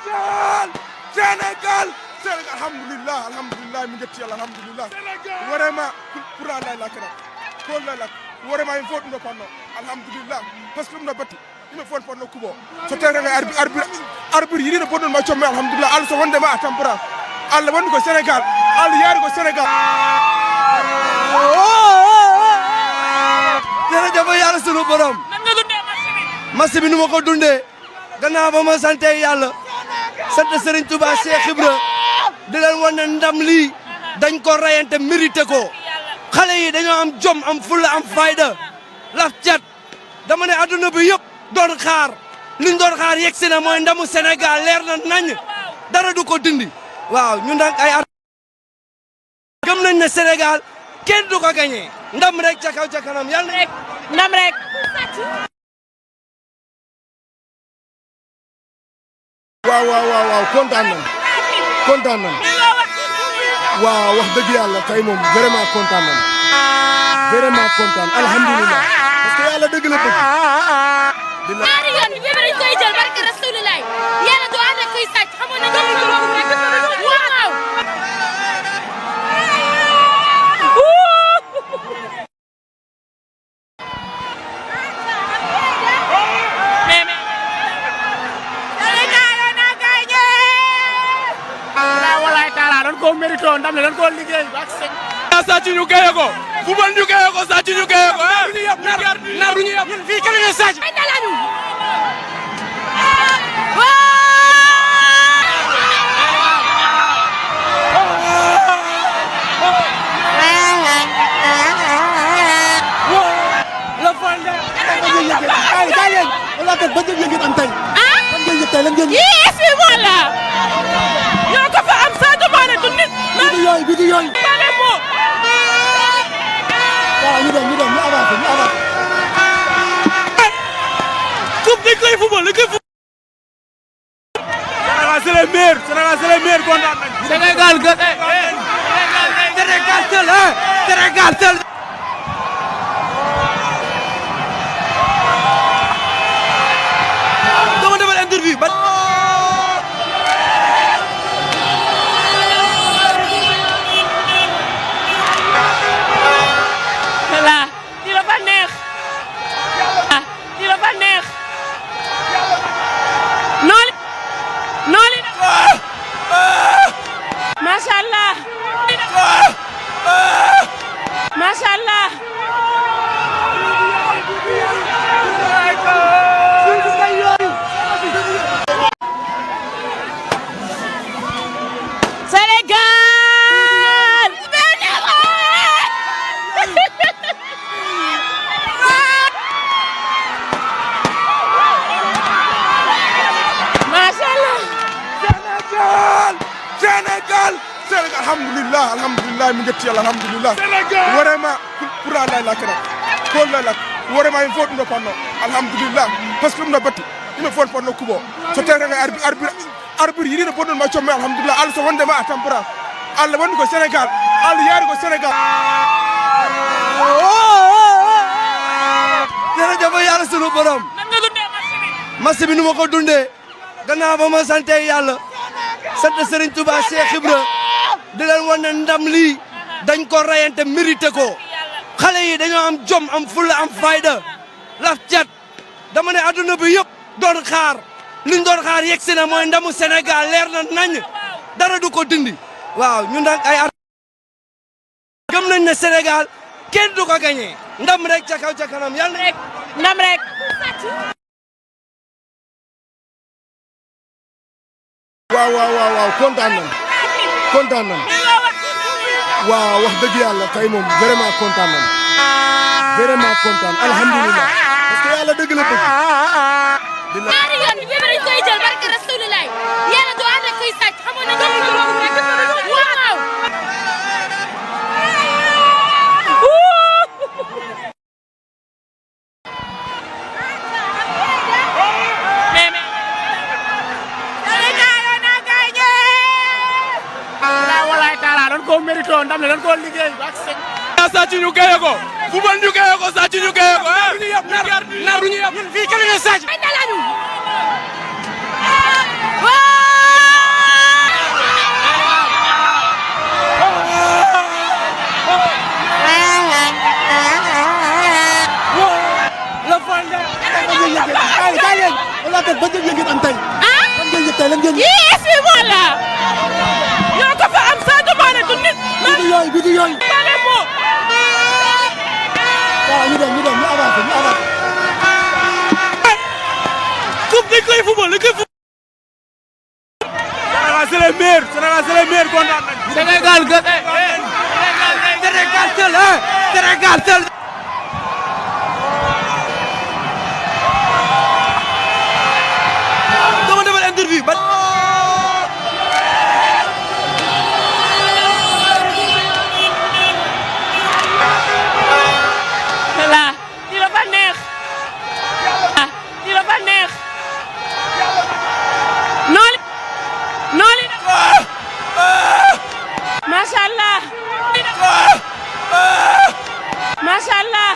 Sénégal Sénégal Sénégal alhamdulillah min jetti Allah alhamdulillah vraiment pour Allah la kana ko la vraiment il faut ɗum ɗo panno alhamdulillah par ce que ɗum ɗo batti ina fon ponno kubo so tawre arbitre yiɗino bonɗon ma comme alhamdulillah Allah so wondema a tampora Allah woni ko Sénégal Allah yaari ko Sénégal jërëjëf yàlla sunu borom nan nga dundee match bi nu ma ko dundee gannaaw ba ma sante yàlla sant Serigne Touba Cheikh Ibra di leen wan ne ndam lii dañ ko rayante mérité ko xale yi dañoo am jom am fulla am fayda laf cat dama ne adduna bi yëpp doon xaar liñ doon xaar yegsi na mooy ndamu Sénégal leer na nañ dara du ko dindi waaw ñun nag ay at gëm nañ ne Sénégal kenn du ko gagné ndam rek ca kaw ca kanam yàlla rek ndam rek waaw kontaan nañ waaw wax dëgg yàlla tey moom vraiment kontaan alhamdulilah parce que yàlla dëgg la bëgg ñaari yoon bi dañ koy jël barke Rasulullah yàlla du ànd ak kuy sàcc xamoon na waaw ko mérito ndam le dañ ko liggéey ak sëñ sàcc ñu gaye ko football ñu gaye ko sàcc ñu gaye ko nar ñu yab ñun fii kenn ñu sàcc ay dalañu la fande ay gayen wala ko bëgg ngeen am tay lan ngeen tay lan ngeen yi wala ñoo ko fa am Sadio Mané du nit bi di yooyu Mané mo waaw ñu dem ñu avancé coupe dañ koy football dañ koy football Sénégal c'est les meilleurs kontaan nañ Sénégal Sénégal seul dama defal interview ba di la fa neex nooli masha Allah Sénégal alhamdulillah min jetti Allah alhamdulillah vraiment pour Allah la kana ko la vraiment il faut ɗum ɗo panno alhamdulillah par ce que ɗum ɗo batti ina fon ponno kubo so tawre arbitre yiɗino bonɗon ma comme alhamdulillah Allah so wondema a tampora Allah woni ko Sénégal Allah yaari ko Sénégal jërëjëf yàlla sunu borom nan nga dundee match bi nu ma ko dundee gannaaw ba ma sante yàlla sant Serigne Touba Cheikh Ibra di leen wan ne ndam lii dañ ko rayante mérité ko xale yi dañoo am jom am fulla am fayda laf cat dama ne adduna bi yëpp doon xaar liñ doon xaar yegsi na mooy ndamu Sénégal leer na nañ dara du ko dindi waaw ñun nag ay at gëm nañ ne Sénégal kenn du ko gagné ndam rek ca kaw ca kanam yàlla rek ndam rek waaw kontaan nañ waaw wax dëgg yàlla tey moom vraiment kontaan alhamdulillah parce que yàlla dëgg la bëgg ñaari yoon bi dañ koy jël barke Rasulullah yàlla du ànd ak kuy sàcc xamoon na waaw dañ ko mérito ndam le dañ ko liggéey ak sëñ sàcc ñu gaye ko football ñu gaye ko sàcc ñu gaye ko nar ñu yab ñun fii kenn ñu sàcc ay dalañu ngeen am tey. ah lan ngeen yëg tey lan ngeen yëg. yii est moo la ñoo ko fa am Sadio Mané du nit. bi du yooyu. Mané moo. waaw ñu avancé. coupe dañ koy football. Sénégal c'est les meilleurs. Sénégal c'est les meilleurs kontaan nañu. Sénégal seul Sénégal seul. dama defal interview ba. voilà di la fa neex. di la fa neex. nooli macha allah. macha allah.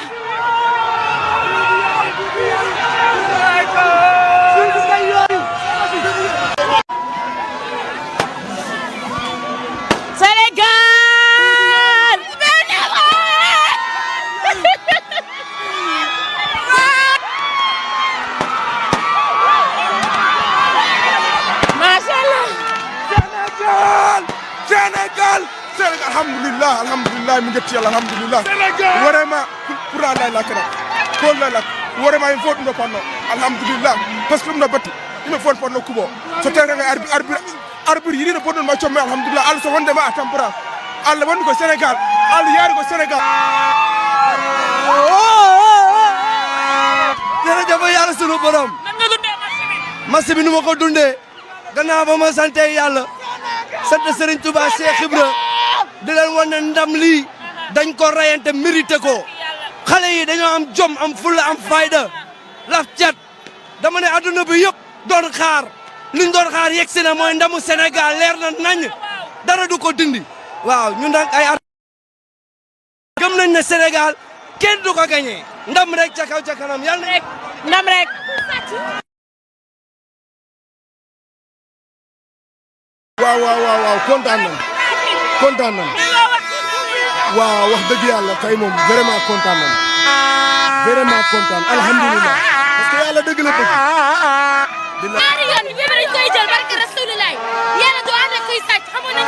Sénégal. macha allah. Sénégal alhamdulillah min jetti Allah alhamdulillah vraiment pour Allah la kana ko la vraiment il faut ɗum ɗo panno alhamdulillah par ce que ɗum ɗo batti ina fon panno kubo so tawi nga arbitre yiɗino bonɗon ma comme alhamdulillah Allah so wondema a tampora Allah wonni ko Sénégal Allah yaari ko Sénégal jërëjëf yàlla sunu borom. nan nga dundee match bi nu ma ko dundee gannaaw ba ma sante yàlla sant Serigne Touba Cheikh Ibra di leen wan ne ndam lii dañ ko rayante mérité ko xale yi dañoo am jom am fulla am fayda laf cat dama ne adduna bi yëpp doon xaar liñ doon xaar yegsi na mooy ndamu Sénégal leer na nañ dara du ko dindi waaw ñu nag ay at gëm nañ ne Sénégal kenn du ko gagné ndam rek ca kaw ca kanam yàlla rek ndam rek. waaw kontaan nañ waaw wax dëgg yàlla tey moom vraiment kontaan alhamdulilah parce que yàlla dëgg la dëgg. ñaari yoon bi dañ koy jël barke Rasulullah yàlla du ànd ak kuy sàcc xamoon na